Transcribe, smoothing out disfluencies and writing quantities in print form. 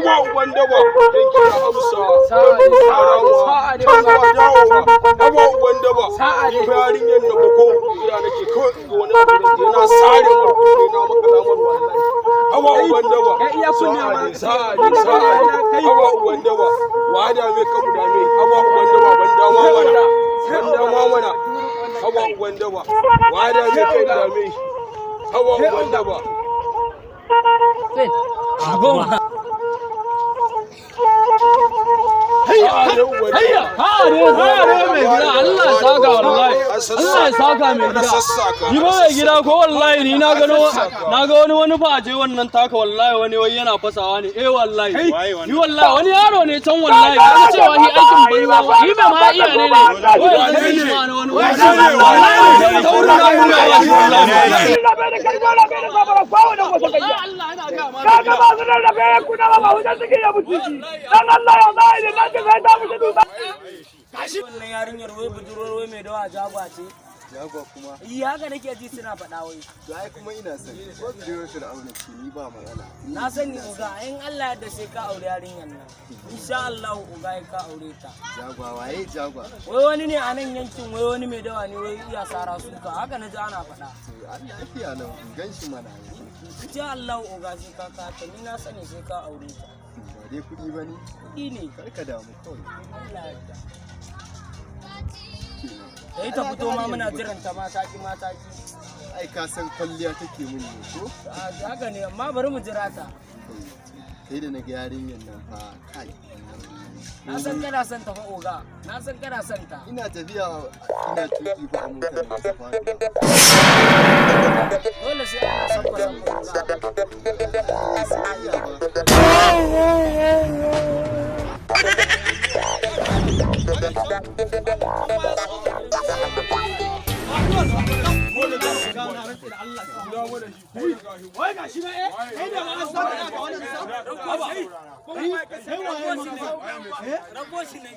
Haba uban daba, dan kira amsa. Sa'a ne, sa'a ne. Haba uban daba. Ni fa yarinyar na ko ira nake kawai in ga wani abu da je na sare mar kunne na maka lamar wallahi. Haba uban daba. Sa'a ne, sa'a ne, sa'a ne. Haba uban daba. Wa dame ka mu dame. Haba uban daba, ban dama mana. Ban dama mana. Haba uban daba. Wa dame kai dame. Haba uban daba. Goma. Hayya, Ha ne, ha ne, mai gida, Allah ya saka wallahi. Allah ya saka, mai gida. Ni ba mai gida ko wallahi ni na gano, na ga wani face wannan taka wallahi, wani wai yana fasawa ne eh wallahi. Ni wallahi wani yaro ne can wallahi, ya ga cewa ni aikin banza ni bai ma iya ne ne. Wai yanzu ni ma wani wallahi taurin na nuna wa shi wallahi. Allah yana ga ma. Kaga masu rarrafe kuna ba hudan suke ya mutu dan Allah ya zai da nan sai ta mutu dutse. Wannan yarinyar wai budurwar wai mai dawa jagwa ce. Jagwa kuma? Yi haka nake ji suna faɗa wai. To ai kuma ina son ko budurwar Fir'auna ce, ni ba matsala. Na sani uga, in Allah yadda sai ka aure yarinyar nan. Insha Allah uga, ya ka aure ta. Jagwa? Waye jagwa? Wai wani ne a nan yankin, wai wani mai dawa ne, wai iya sara suka, haka na ji ana faɗa. To Allah lafiya nan in gan shi mana. Insha Allah uga, sai ka ka ta, ni na sani sai ka aure ta. Ba dai kuɗi ba ne? Kuɗi ne. Kar ka damu kawai. Allah yadda. Kenan. Da ita fito ma muna jiran ta mataki mataki. Ai ka san kwalliya take mun ne ko? Haka ne, amma bari mu jira ta. Kai da na ga yarinyar nan fa, kai. Na san kana son ta fa oga, na san kana son ta. Ina tafiya ina tuki fa a motar da ta faɗi. Dole sai ana son fa son oga. Soyayya ba. Wai ga shi na eh kai da ma an saka da wannan sa haba kai waye ma eh Rago shi ne.